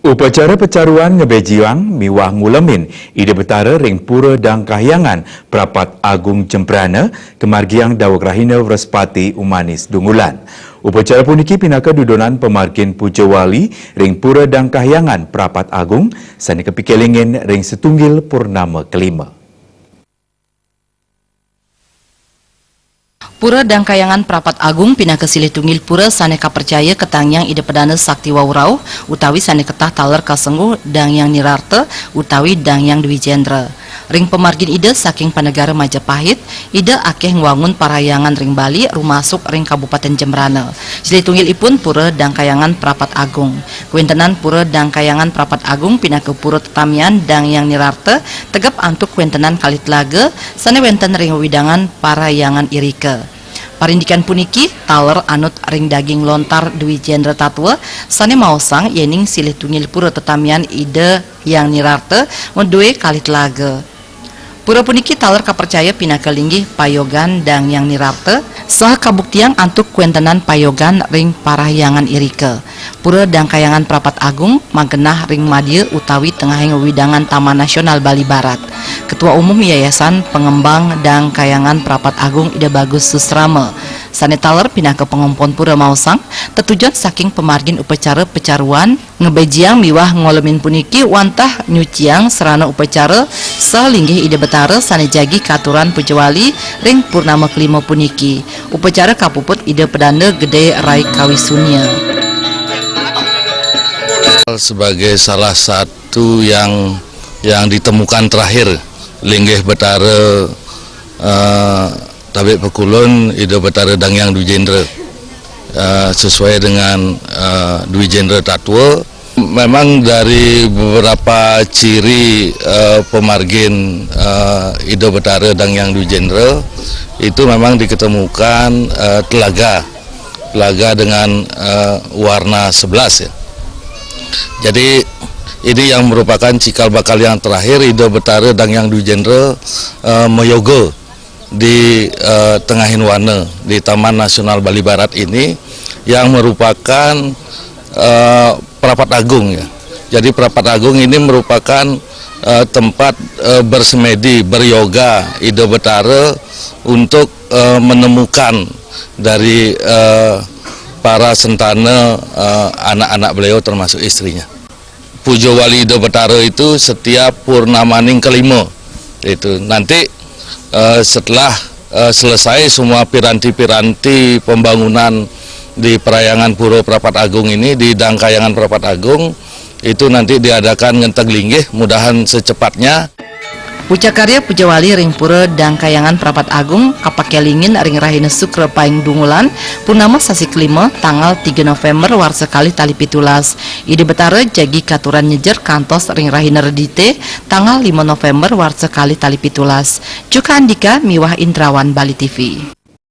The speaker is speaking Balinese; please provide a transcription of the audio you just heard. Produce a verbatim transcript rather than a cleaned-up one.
Upacara pecaruan ngebejiang miwah ngulemin Ida Betara ring Pura Dang Kahyangan Prapat Agung Jembrana, kamargiang daweg rahina Wrespati Umanis Dungulan. Upacara puniki pinaka dudonan pamargin puja wali ring Pura Dang Kahyangan Prapat Agung sane kapikelingin ring setunggil purnama kelima. Pura Dang Kahyangan Prapat Agung pinaka silih tunggil pura sane kapercaya katangiang Ida Pedanda Sakti Wau Rauh, utawi sane ketah taler kasengguh Dang Hyang Nirarta utawi Dang Hyang Dwijendra. Ring pamargin Ida saking panegara Majapahit, Ida akeh ngwangun parahyangan ring Bali, rumasuk ring Kabupaten Jembrana. Silih tunggilipun Pura Dang Kahyangan Prapat Agung. Kawentenan Pura Dang Kahyangan Prapat Agung pinaka pura tetamian Dang Hyang Nirarta, tegep antuk kawentenan kalih telaga sane wenten ring wewidangan parahyangan irika. Parindikan puniki taler anut ring daging lontar Dwijendra Tatwa sane maosang yening silih tunggil pura tetamian Ida Hyang Nirarta madue kalih telaga. Pura puniki taler kapercaya pinaka linggih payogan Dang Hyang Nirarta, saha kabuktiang antuk kawentenan payogan ring parahyangan irika. Pura Dang Kahyangan Prapat Agung magenah ring madya utawi tengahing wewidangan Taman Nasional Bali Barat. Ketua Umum Yayasan Pengembang Dang Kahyangan Prapat Agung Ida Bagus Susrama, sane taler pinaka pangompon pura maosang, tetujon saking pamargin upacara pecaruan ngebejiang miwah ngolemin puniki wantah nyuciang sarana upacara saha linggih Ida Betara sane jagi katuran puja wali ring purnama kelima puniki. Upacara kapuput Ida Pedanda Gede Rai Kawisunya. Sebagai salah satu yang yang ditemukan terakhir, linggih Betara, eh, Tabik Pekulun Ida Betara Dang Hyang Dwijendra, eh, sesuai dengan, eh, Dwijendra Tatwa. Memang dari beberapa ciri, eh, pemargin, eh, Ida Betara Dang Hyang Dwijendra itu memang diketemukan, eh, telaga, telaga dengan, eh, warna sebelas, ya. Jadi ini yang merupakan cikal bakal yang terakhir Ida Betara Dang Hyang Dwijendra, eh, mayoga di, eh, Tengahing Wana di Taman Nasional Bali Barat ini, yang merupakan, eh, Prapat Agung, ya. Jadi Prapat Agung ini merupakan, eh, tempat, eh, bersemedi, beryoga Ida Betara untuk, eh, menemukan dari, eh, para sentana, eh, anak-anak beliau termasuk istrinya. Puja wali Ida Betara itu setiap purnamaning kelima. Itu nanti, eh, setelah, eh, selesai semua piranti-piranti pembangunan di Parahyangan Pura Prapat Agung ini, di Dang Kahyangan Prapat Agung, itu nanti diadakan ngenteg linggih, mudahan secepatnya. Puja karya puja wali ring Pura Dang Kahyangan Prapat Agung kapakelingin ring rahina Sukra Paing Dungulan, purnama sasi kelima, tanggal tiga November warsa kalih tali pitulas. Ida Betara jagi katuran nyejer kantos ring rahina Redite, tanggal lima November warsa kalih tali pitulas. Cuka Andika miwah Indrawan, Bali T V.